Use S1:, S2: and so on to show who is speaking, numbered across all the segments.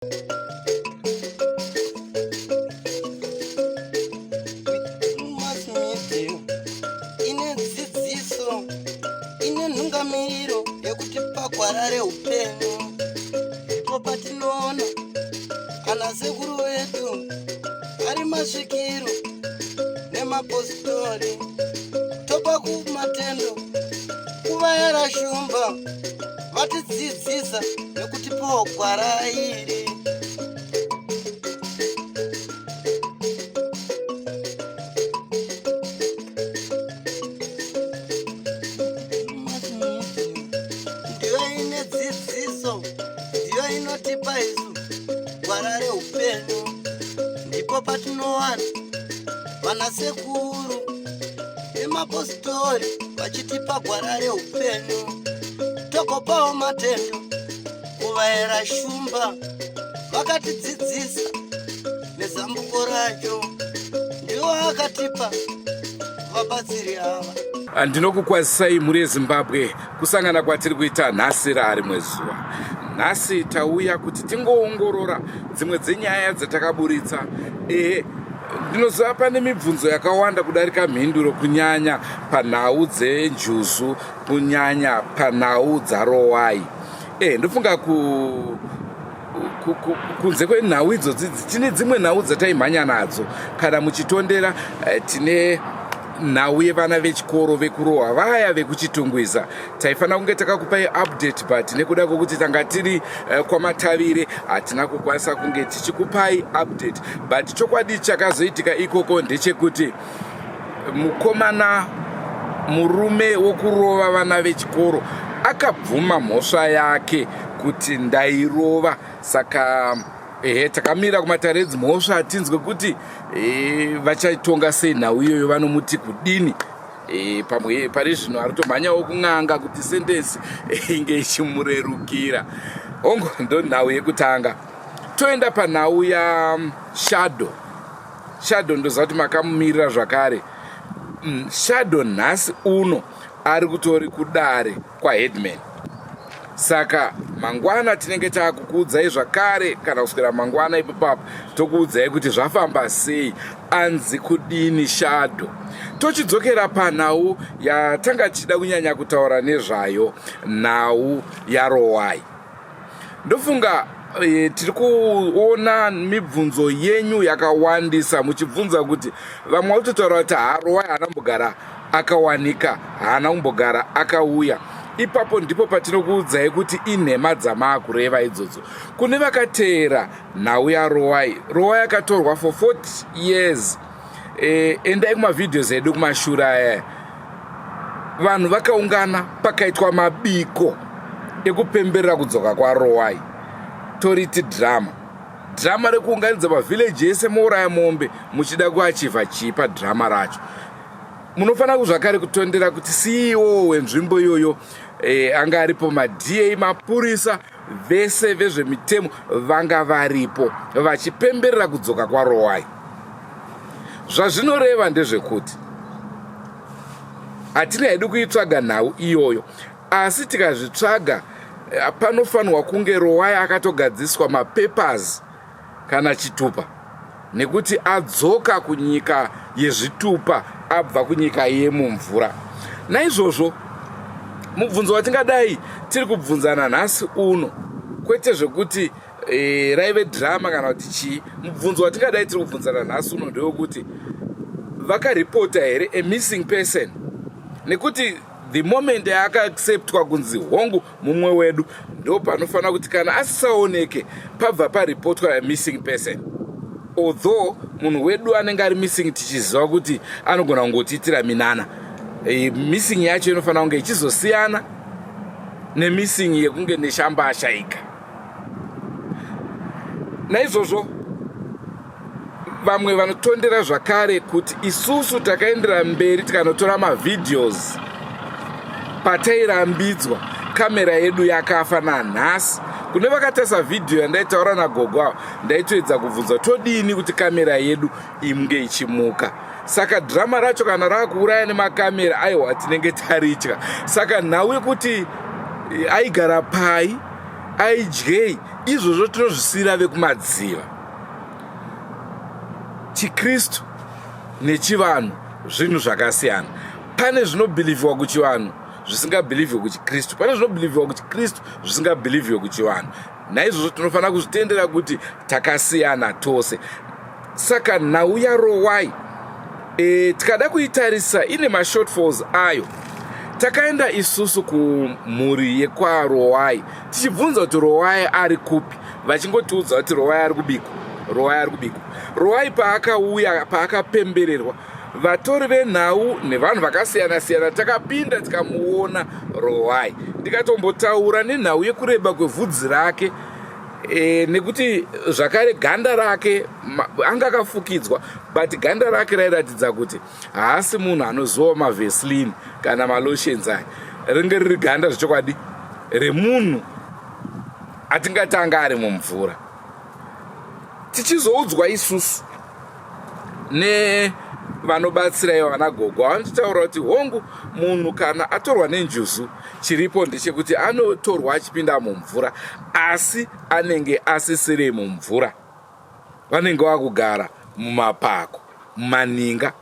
S1: Mass media ine dzidziso, ine nhungamiriro yekutipa gwara reupenyu. Ndipo patinoona ana sekuru vedu ari masvikiro nemapositori, topa kumatendo kuvayera shumba vatidzidzisa nekutipawo gwara iri. Ndiyo ine dzidziso, ndiyo inotipa isu gwara reupenyu. Ndipo patinowana vanasekuru nemapositori vachitipa gwara reupenyu, togopawo matendo kuvaera shumba vakatidzidzisa nezambuko racho, ndiwo akatipa vabatsiri ava.
S2: Ndinokukwazisai mhuri yeZimbabwe, kusangana kwatiri kuita nhasi raarimwe zuva. Nhasi tauya kuti tingoongorora dzimwe dzenyaya dzatakaburitsa. Ehe, ndinoziva pane mibvunzo yakawanda kudarika mhinduro, kunyanya panhau dzenjuzu, kunyanya panhau dzarowai. Ehe, ndofunga ku kunze kwenhau idzodzi tine dzimwe nhau dzataimhanya nadzo. Kana muchitondera, tine nhau yevana vechikoro vekurohwa vaya vekuChitungwiza. Taifanira kunge takakupai update, but nekuda kwekuti tanga tiri kwaMatavire, hatina kukwanisa kunge tichikupai update. But chokwadi chakazoitika ikoko ndechekuti mukomana, murume wokurova vana vechikoro, akabvuma mhosva yake kuti ndairova. Saka ehe, takamira kumatare edzimhosva tinzwe kuti vachaitonga sei nhau iyoyo, vanomuti kudini. Pamwe pari zvino ari kutomhanyawo kun'anga kuti sentence inge ichimurerukira. Hongu, ndo nhau yekutanga. Toenda panhau yaShadow. Shadow, ndoziva kuti makamumirira zvakare. Shadow nhasi uno ari kutori kudare kwaheadman, saka mangwana tinenge taakukuudzai zvakare, kana kuswera mangwana ipapapo tokuudzai kuti zvafamba sei, anzi kudini Shadow. Tochidzokera panhau yatanga tichida kunyanya kutaura nezvayo, nhau yaRowai. Ndofunga tiri kuona mibvunzo yenyu yakawandisa muchibvunza kuti vamwe vakutotaura kuti haRowai haana kumbogara akawanika, haana kumbogara akauya. Ipapo ndipo patinokuudzai kuti inhema dzamaakureva idzodzo. Kune vakateera nhau yaRowai, Rowai akatorwa for 40 years. Endai kumavideos edu kumashure aya, vanhu vakaungana, pakaitwa mabiko ekupemberera kudzoka kwaRowai. Toriti drama? Drama rekuunganidza mavhileji ese, mouraya mombe muchida kuachivha chii padrama racho? Munofanira zvakare kutondera kuti CEO wenzvimbo iyoyo anga aripo, maDA, mapurisa, vese vezvemitemo vanga varipo vachipemberera kudzoka kwaRowai. Zvazvinoreva ndezvekuti hatina hedu kuitsvaga nhau iyoyo, asi tikazvitsvaga, panofanirwa kunge Rowai akatogadziswa mapapers kana chitupa, nekuti adzoka kunyika yezvitupa abva kunyika yemumvura. Naizvozvo mubvunzo watingadai tiri kubvunzana nhasi uno, kwete zvekuti raive drama kana kuti chii, mubvunzo watingadai tiri kubvunzana nhasi uno ndewekuti vakaripota here a missing person? Nekuti the moment yaakaacceptwa kunzi hongu mumwe wedu, ndo panofanira kuti kana asisaoneke pabva paripotwa a missing person. Although munhu wedu anenge ari missing, tichiziva kuti anogona kungotiitira minana, missing yacho inofanira kunge ichizosiyana nemissing yekunge neshamba ashaika. Naizvozvo vamwe vanotondera zvakare kuti isusu takaendera mberi tikanotora mavideos patairambidzwa, kamera yedu yakafa. Nanhasi kune vakatarisa vhidhiyo yandaitaura nagogo avo, ndaitoedza kubvunza todini kuti kamera yedu inge ichimuka. Saka drama racho kana raakuuraya nemakamera, aiwa, tinenge taritya. Saka nhau yekuti aigara pai, Aidyei? Izvozvo tinozvisiyira vekumadziva. ChiKristu nechivanhu zvinhu zvakasiyana. Pane zvinobhilivhiwa kuchivanhu zvisingabhilivhiwe kuchiKristu, pane zvinobhilivhiwa kuchiKristu zvisingabhilivhiwe kuchivanhu. Naizvozvo tinofanira kuzvitendera kuti takasiyana tose. Saka nhau yaRowai e, tikada kuitarisa ine mashortfalls ayo. Takaenda isusu kumhuri yekwaRowai tichibvunza kuti Rowai ari kupi, vachingotiudza kuti Rowai ari kubikwa, Rowai ari kubikwa. Rowai paakauya, paakapembererwa, vatori venhau nevanhu vakasiyana-siyana takapinda tikamuona Rowai. Ndikatombotaura nenhau yekureba kwevhudzi rake e, nekuti zvakare ganda rake anga akafukidzwa, but ganda rake rairatidza kuti haasi munhu anoziva maveslin kana malotions aya. Ringe riri ganda zvechokwadi remunhu atingati anga ari mumvura. Tichizoudzwa isusu nevanobatsira ivo vana gogo, vanototaura kuti hongu, munhu kana atorwa nenjuzu, chiripo ndechekuti anotorwa achipinda mumvura, asi anenge asisiri mumvura, vanenge vakugara mumapako, mumaninga.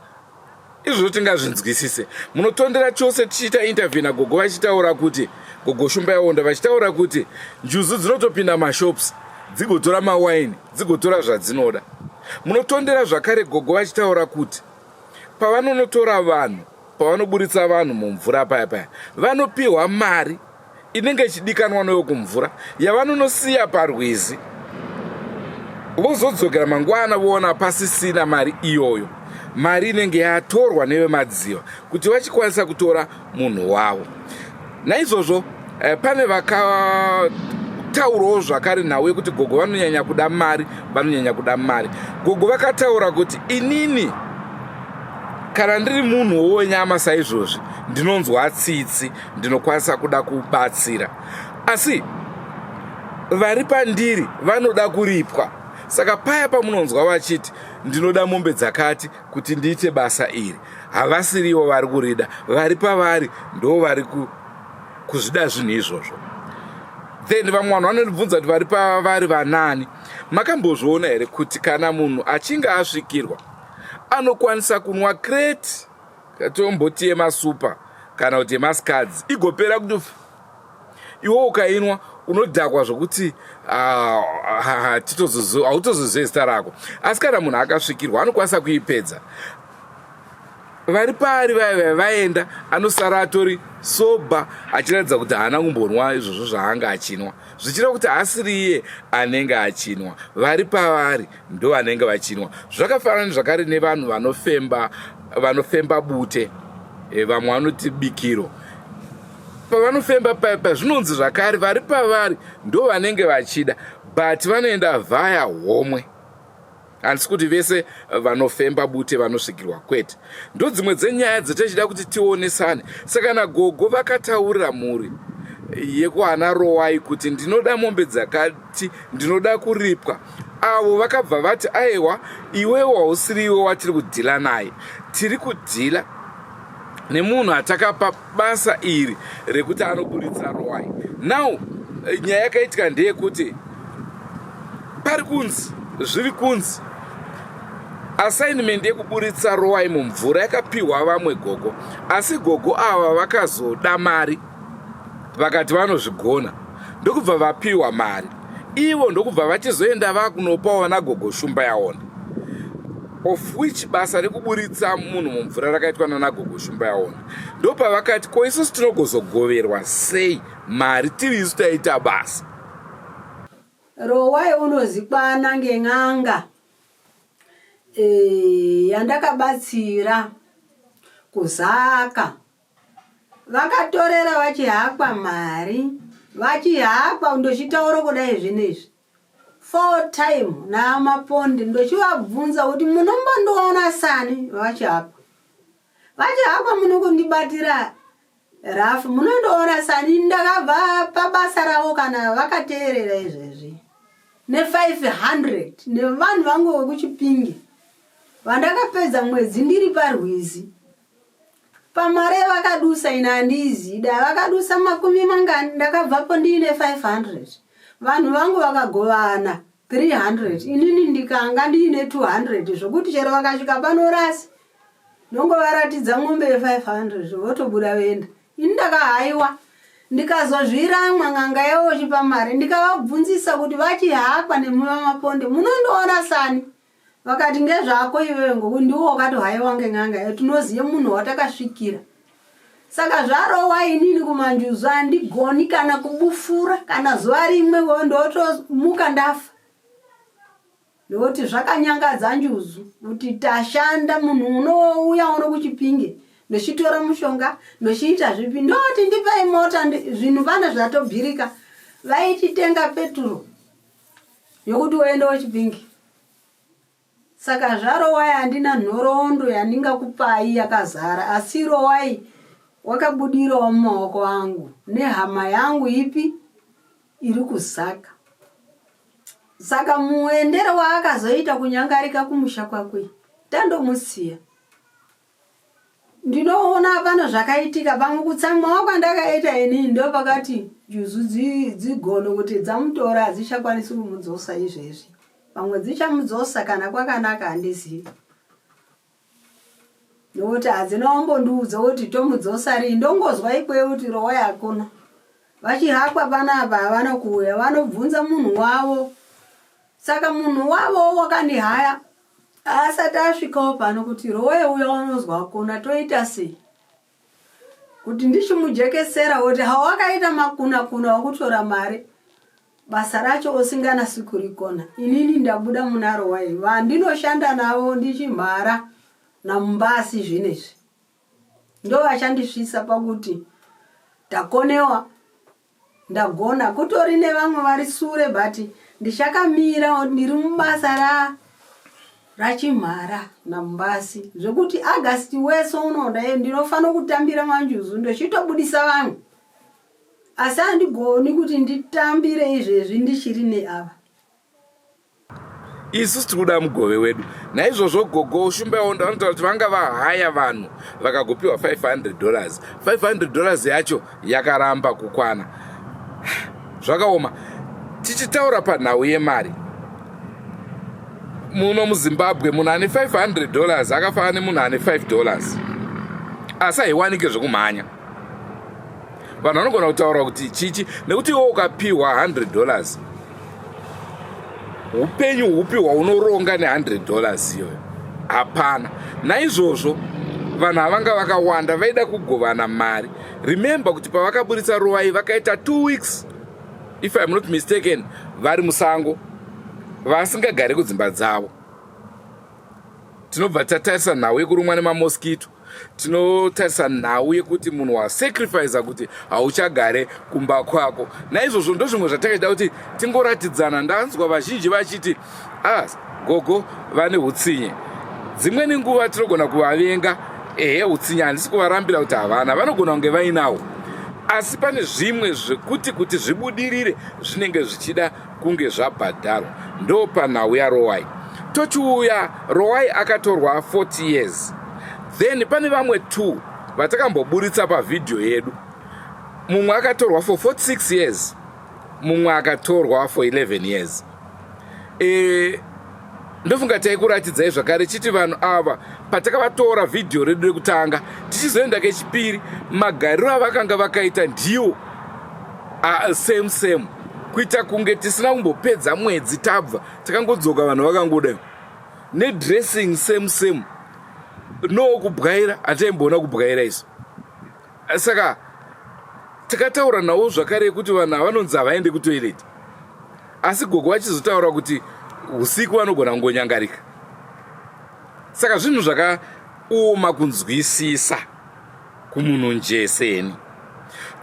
S2: Izvozvo tingazvinzwisise. Munotondera chose tichiita interview nagogo vachitaura kuti, gogo Shumba Yaonda vachitaura kuti njuzu dzinotopinda mashops dzigotora mawaini, dzigotora zvadzinoda. Munotondera zvakare gogo vachitaura kuti pavanonotora vanhu, pavanoburitsa vanhu mumvura paya paya, vanopiwa mari inenge ichidikanwa newekumvura yavanonosiya parwizi, vozodzokera mangwana voona pasisina mari iyoyo. Mari inenge yatorwa nevemadziva kuti vachikwanisa kutora munhu wavo. Naizvozvo eh, pane vakataurawo zvakare nhau yekuti gogo vanonyanya kuda mari, vanonyanya kuda mari. Gogo vakataura kuti inini kana ndiri munhu wenyama saizvozvi ndinonzwa tsitsi, ndinokwanisa kuda kubatsira, asi vari pandiri vanoda kuripwa. Saka paya pamunonzwa vachiti ndinoda mombe dzakati kuti ndiite basa iri, havasirivo vari kurida, vari pavari ndo vari kuzvida zvinhu izvozvo. Then vamwe vanhu vanondibvunza kuti vari pavari vanani. Makambozviona here kuti kana munhu achinge asvikirwa anokwanisa kunwa crate tomboti yemasupa kana kuti yemascards igopera kuti iwe ukainwa unodhakwa zvokuti ah, hautozozive zita rako. Asi kana munhu akasvikirwa anokwanisa kuipedza. Vari paari vaya vaya vaenda, anosara atori soba achiratidza kuti haana kumbonwa izvozvo zvaanga achinwa, zvichireva kuti haasiri iye anenge achinwa, vari pavari ndo vanenge vachinwa. Zvakafanana zvakare nevanhu vanofemba, vanofemba bute, e, vamwe vanoti bikiro. Pavanofemba paipa zvinonzi zvakare vari pavari ndo vanenge vachida, but vanoenda vhaya homwe. Handisi kuti vese vanofemba bute vanosvikirwa, kwete. Ndodzimwe dzenyaya dzatachida kuti tionesane. Saka nagogo vakataurira mhuri yekwana Rowai kuti ndinoda mombe dzakati, ndinoda kuripwa. Avo vakabva vati aiwa, iwewe hausiri iwe watiri kudhila naye, tiri kudhila nemunhu atakapa basa iri rekuti anoburitsa Rowai. Now nyaya yakaitika ndeyekuti pari kunzi, zviri kunzi assignment yekuburitsa Rowai mumvura yakapiwa vamwe gogo, asi gogo ava vakazoda mari, vakati vanozvigona, ndokubva vapiwa mari ivo, ndokubva vachizoenda vakunopawo vana gogo Shumba Yaona, of which basa rekuburitsa munhu mumvura rakaitwa nana gogo Shumba Yaona. Ndopavakati ko isusu tinogozogoverwa sei mari tiri isu taita basa?
S3: Rowai unozikwana ngen'anga e, yandakabatsira kuzaka. Vakatorera vachihakwa mari, vachihakwa ndochitaura kudai zvinezvi four time naamapondi, ndochivabvunza kuti munombondiona sani vachihakwa, vachihakwa munokundibatira rafu, munondiona sani. Ndakabva pabasa ravo kana vakateerera izvezvi ne500 nevanhu vangu vekuChipinge vandakapedza mwedzi ndiri parwizi. Pamari yavakadusa ini handizida, vakadusa makumi mangani, ndakabvapo ndiine 500. Vanhu vangu vakagovana 300 inini ndikanga ndiine 200 zvokuti chero vakasvika pano rasi ndongovaratidza mombe ye500 votobuda voenda. Ini ndakahaiwa ndikazozviramwa n'anga yavo chipa mari ndikavabvunzisa kuti vachihakwa nemuvamaponde munondoona sani vakati ngezvako iwewe ngokuti ndiwo wakatohaiwa ngen'anga iyo tinozive munhu watakasvikira saka zvarowa inini kumanjuzu handigoni kana kubufura kana zuva rimwe ndotomuka ndafa nekuti zvakanyangadza njuzu kuti tashanda munhu unouya uno kuchipinge ndochitora mushonga ndochiita zvipi ndoti ndipei mota zvinhu pane zvatobhirika vaititenga peturo yokuti uende wechipinge saka zvarowai handina nhoroondo yandingakupai yakazara asi rowai wakabudirawo mumaoko angu nehama yangu ipi iri kuzaka saka muendero waakazoita kunyangarika kumusha kwakwe tandomusiya ndinoona pano zvakaitika pamwe kutsamwawo kwandakaita inini ndo pakati njuzu dzigono kuti dzamutora hadzichakwanisi kumudzosa izvezvi pamwe dzichamudzosa kana kwakanaka handizivi nokuti hadzina kumbondiudza kuti tomudzosa rii ndongozwa ikweyo kuti rowai hakuna vachihakwa panapa havana kuuya vanobvunza munhu wavo saka munhu wavo wakandihaya asati asvikawo pano kuti rowai uya unozwa hakuna toita sei kuti ndichimujekesera kuti hawakaita makuna kuna wakutora mari basa racho usinganasi kurikona inini ndabuda muna rowai vandinoshanda navo ndichimhara namumbasi zvinezvi ndovachandisvitsa pakuti takonewa ndagona kutori nevamwe vari sure but ndichakamira ndiri mubasa ra rachimhara namumbasi zvekuti agasti wese unoda ndinofanira kutambira manjuzu ndochitobudisa vamwe asi handigoni kuti nditambire izvezvi ndichiri neava
S2: isu tiri kuda mugove wedu naizvozvo gogo shumbaondo vanotaura kuti vanga vahaya vanhu vakagopiwa 500 dollars 500 dollars yacho yakaramba kukwana zvakaoma tichitaura panhau yemari muno muzimbabwe munhu ane 500 dollars akafanana nemunhu ane 5 dollars asi haiwanike zvekumhanya vanhu vanogona kutaura kuti chichi nekuti iwe ukapiwa 100 dollars upenyu hupi hwaunoronga ne100 dollars iyoyo hapana naizvozvo vanhu havanga vakawanda vaida kugovana mari remember kuti pavakaburitsa rowai vakaita 2 weeks if im not mistaken vari musango vasingagari kudzimba dzavo tinobva tatarisa nhau yekurumwa nemamosquito tinotarisa nhau yekuti munhu wasacrifica kuti hauchagare kumba kwako naizvozvo ndozvimwe zvatakaita kuti tingoratidzana ndanzwa vazhinji vachiti ah gogo vane utsinye dzimweni nguva tinogona kuvavenga ehe utsinye handisi kuvarambira kuti havana vanogona kunge vainawo asi pane zvimwe zvekuti kuti zvibudirire zvinenge zvichida kunge zvabhadharwa ndo panhau yarowai tochiuya rowai akatorwa 40 years then pane vamwe 2 vatakamboburitsa pavhidhiyo yedu mumwe akatorwa for 46 years mumwe akatorwa for 11 years e, ndofunga taikuratidzai zvakare chiti vanhu ava patakavatora vhidhiyo redu rekutanga tichizoenda kechipiri magariro avakanga vakaita ndiwo same same kuita kunge tisina kumbopedza mwedzi tabva takangodzoka vanhu vakangoda nedressing same same no kubwaira hataimboona kubwaira isu saka takataura navo zvakare kuti vanhu havanonzi havaende kutoilet asi gogo vachizotaura kuti usiku vanogona kungonyangarika saka zvinhu zvakaoma kunzwisisa kumunhu njeseni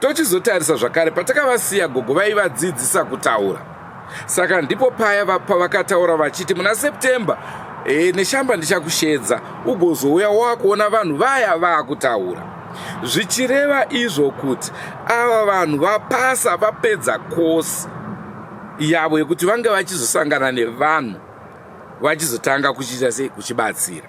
S2: tochizotarisa zvakare patakavasiya gogo vaivadzidzisa kutaura saka ndipo paya pavakataura vachiti muna september e, neshamba ndichakushedza ugozouya wakuona vanhu vaya vaakutaura zvichireva izvo kuti ava vanhu vapasa vapedza kosi yavo yekuti vange vachizosangana nevanhu vachizotanga kuchiita sei kuchibatsira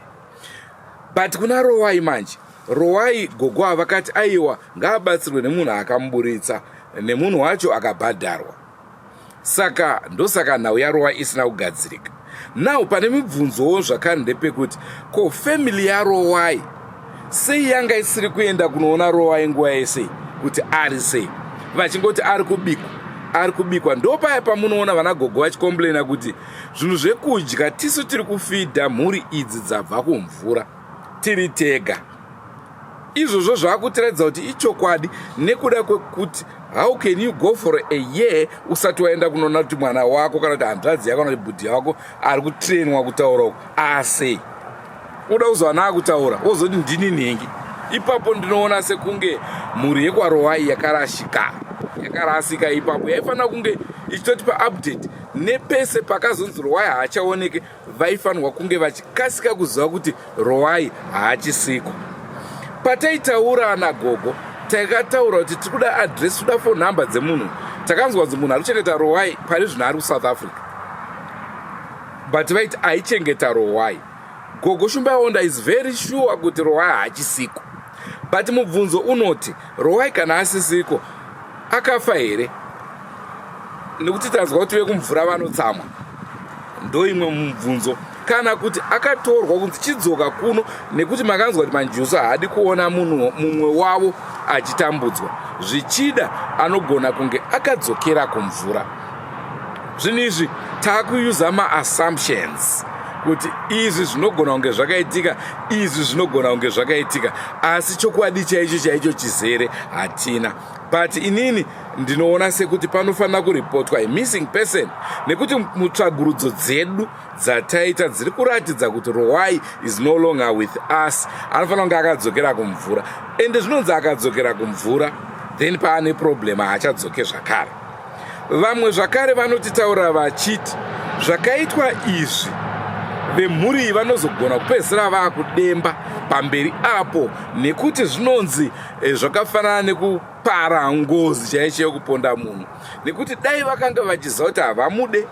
S2: but kuna rowai manje rowai gogo avakati aiwa ngaabatsirwe nemunhu akamuburitsa nemunhu wacho akabhadharwa. Saka ndosaka nhau yaRowai isina kugadzirika. Now pane mibvunzowo zvakare ndepekuti ko family yaRowai sei yanga isiri kuenda kunoona Rowai nguva yese kuti ari sei, vachingoti ari kubikwa, ari kubikwa. Ndopaya pamunoona vanagogo vachicomplaina kuti zvinhu zvekudya tisu tiri kufidha mhuri idzi dzabva kumvura tiri tega. Izvozvo zvakutiratidza kuti ichokwadi, nekuda kwekuti how can you go for a year usati waenda kunoona kuti mwana wako kana kuti hanzvadzi yako kana kuti bhudhi yako ari kutrainwa kutaura uku asei? Uda kuzowana akutaura wozoti ndini nhingi. Ipapo ndinoona sekunge mhuri yekwaRowai yakarashika, yakarasika ipapo. Yaifanira kunge ichitotipa update nepese pakazonzi Rowai haachaoneke. Vaifanirwa kunge vachikasika kuziva kuti Rowai haachisiko. Pataitaura nagogo, takataura kuti tiri kuda address, toda phone number dzemunhu. Takanzwa kunzi munhu ari kuchengeta Rowai pari zvino ari kuSouth Africa, but vaiti aichengeta Rowai. Gogo Shumbaonda is very sure kuti Rowai haachisiko, but mubvunzo unoti, Rowai kana asisiko, akafa here? Nekuti tanzwa kuti vekumvura vanotsamwa. Ndoimwe mubvunzo. Kana kuti akatorwa kunzi chidzoka kuno, nekuti makanzwa kuti manjusu haadi kuona munhu mumwe wavo achitambudzwa. Zvichida anogona kunge akadzokera kumvura. Zvinhu izvi taakuyuza maassumptions kuti izvi zvinogona kunge zvakaitika, izvi zvinogona kunge zvakaitika, asi chokwadi chaicho chaicho chizere hatina. But inini ndinoona sekuti panofanira kuripotwa a missing person, nekuti mutsvagurudzo dzedu dzataita dziri kuratidza kuti Rowai is no longer with us. Anofanira kunge akadzokera kumvura, ende zvinonzi akadzokera kumvura then paane problem, haachadzoke zvakare. Vamwe zvakare vanotitaura vachiti zvakaitwa izvi, vemhuri iyi vanozogona kupedzisira vaakudemba pamberi apo, nekuti zvinonzi zvakafanana nekupara ngozi chaicho yekuponda munhu, nekuti dai vakanga vachiziva kuti havamude,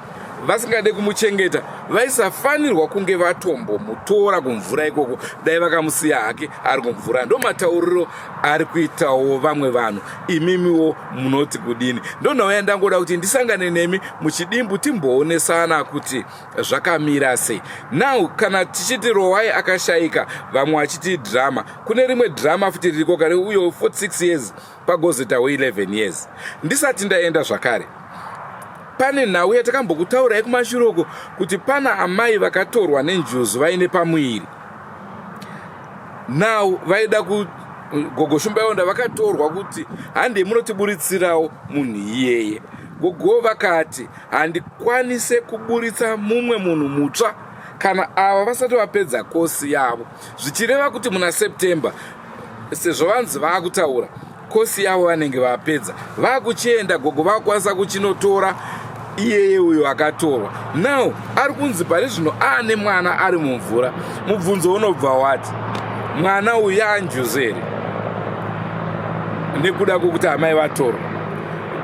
S2: vasingade kumuchengeta, vaisafanirwa kunge vatombomutora kumvura ikoko. Dai vakamusiya hake ari kumvura. Ndo matauriro ari kuitawo vamwe vanhu. Imimiwo munoti kudini? Ndonhau yandangoda kuti ndisangane nemi muchidimbu, timboonesana kuti zvakamira sei. Now kana tichiti Rowai akashayika, vamwe vachiti drama, kune rimwe drama futi ririko kare, uyo 46 years pagozoitawo 11 years. Ndisati ndaenda zvakare, pane nhau yatakambokutaurai kumashure uko kuti pana amai vakatorwa nenjuzu vaine pamuviri. Now vaida ku gogo Shumbaonda vakatorwa kuti handei munotiburitsirawo munhu iyeye. Gogo vakati handikwanise kuburitsa mumwe munhu mutsva kana ava vasati vapedza kosi yavo, zvichireva kuti muna September, sezvo vanzi vaakutaura kosi yavo, vanenge vapedza, vakuchienda. Gogo vakukwanisa kuchinotora iyeye uyo akatorwa. Now ari kunzi pari zvino aane mwana ari mumvura. Mubvunzo unobva wati, mwana uyu yaanjuzu here nekuda kwokuti amai vatorwa?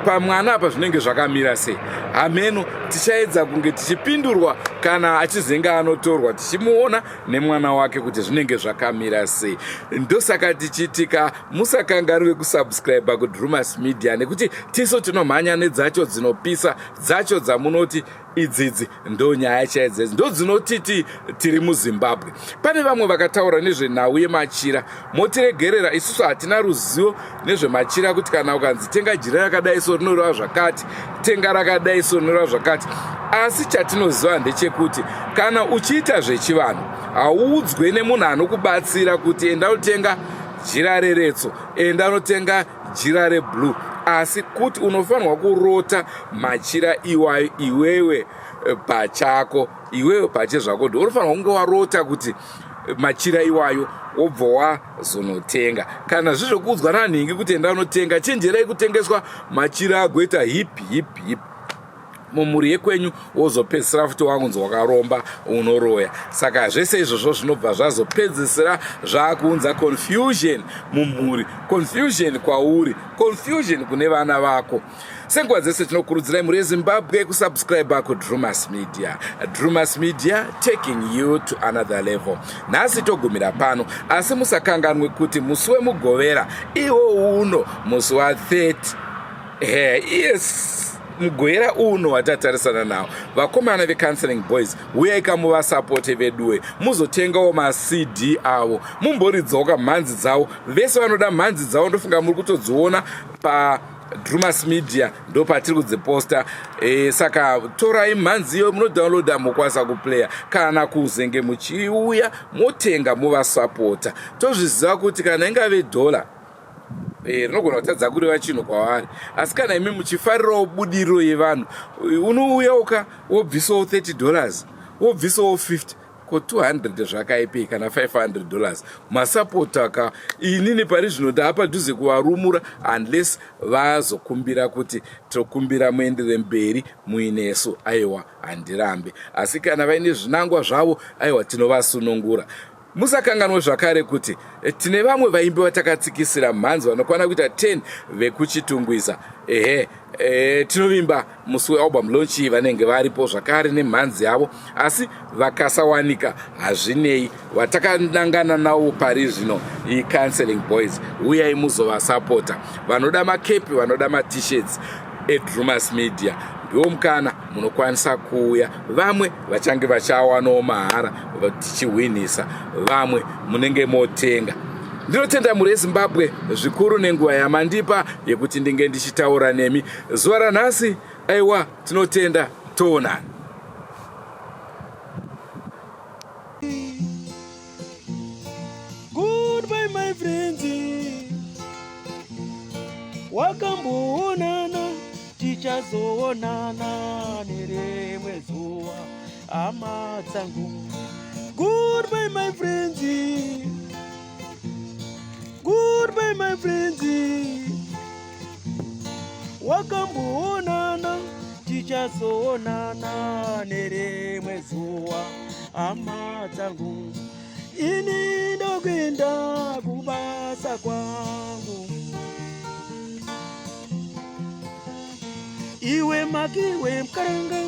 S2: Pamwana apa zvinenge zvakamira sei? Hameno, tichaedza kunge tichipindurwa kana achizenga anotorwa, tichimuona nemwana wake kuti zvinenge zvakamira sei. Ndosaka tichitika musakanganwe kusubscribe kuDrumas Media, nekuti tisu tinomhanya nedzacho dzinopisa, dzacho dzamunoti idzidzi ndo nyaya chaidzedzi, ndo dzinotiti tiri muZimbabwe. Pane vamwe vakataura nezvenhau yemachira. Motiregerera, isusu hatina ruzivo nezvemachira, kuti kana ukanzi tenga jira rakadai so rinoreva zvakati, tenga rakadai so rinoreva zvakati. Asi chatinoziva ndechekuti kana uchiita zvechivanhu, hauudzwe nemunhu anokubatsira kuti enda utenga jira reretso, enda unotenga jira reblue, asi kuti unofanirwa kurota machira iwayo iwewe pachako, iwewe pache zvako ndo unofanirwa kunge warota kuti machira iwayo, wobva wazonotenga. Kana zvizvokuudzwa nanhingi kuti enda unotenga, chenjerai kutengeswa machira agoita hip hip hip mumhuri yekwenyu, wozopedzisira futi wakunzi wakaromba, unoroya. Saka zvese izvozvo zvinobva zvazopedzisira zvaakuunza confusion mumhuri, confusion kwauri, confusion kune vana vako. Senguva dzese tinokurudzirai mhuri yeZimbabwe kusubscribe kuDrumas Media. Drumas Media, taking you to another level. Nhasi togumira pano, asi musakanganwe kuti musi weMugovera iwo uno, musi wa30, yes. Mugoera uno watatarisana nawo, vakomana veCounseling Boys, uyai kamuvasapote veduwe, muzotengawo maCD avo, mumboridzawo kamhanzi dzavo. Vese vanoda mhanzi dzavo ndofunga muri kutodziona pa Drumas Media, ndopatiri kudziposta. Saka torai mhanzi iyo munodownloada, mokwanisa kuplaya kana kuzenge muchiuya motenga movasapota. Tozviziva kuti kana ingave dhola rinogona kutadza kureva chinhu kwavari, asi kana imi muchifarirawo budiriro yevanhu, unouya uka wobvisawo $30, wobvisawo 50, ko 200 zvakaipei? Kana $500 masapota ka. Inini pari zvino ndaapadhuze kuvarumura unless vazokumbira kuti tokumbira muendere mberi muinesu. Aiwa, handirambe, asi kana vaine zvinangwa zvavo, aiwa, tinovasunungura. Musakanganwe zvakare kuti tine vamwe vaimbi vatakatsikisira mhanzi vanokwana kuita 10 vekuChitungwiza. Ehe, tinovimba musi wealbum launch iyi vanenge varipo zvakare nemhanzi yavo, asi vakasawanika hazvinei. Vatakanangana navo pari zvino iCounseling Boys. Uyai muzovasapota. Vanoda makepi, vanoda maT-shirts eDrumas Media, ndiwo mukana munokwanisa kuuya. Vamwe vachange vachawanawo mahara tichihwinisa, vamwe munenge motenga. Ndinotenda mhuri yeZimbabwe zvikuru nenguva yamandipa yekuti ndinge ndichitaura nemi zuva ranhasi. Aiwa, tinotenda, toonana.
S4: Goodbye my friends, wakamboonana, tichazoonana nerimwe zuva, hama dzangu. Goodbye my friends, goodbye my friends, wakamboonana, tichazoonana nerimwe zuva, hama dzangu. Ini ndokuenda kubasa kwangu, iwe makiwe mukaranga.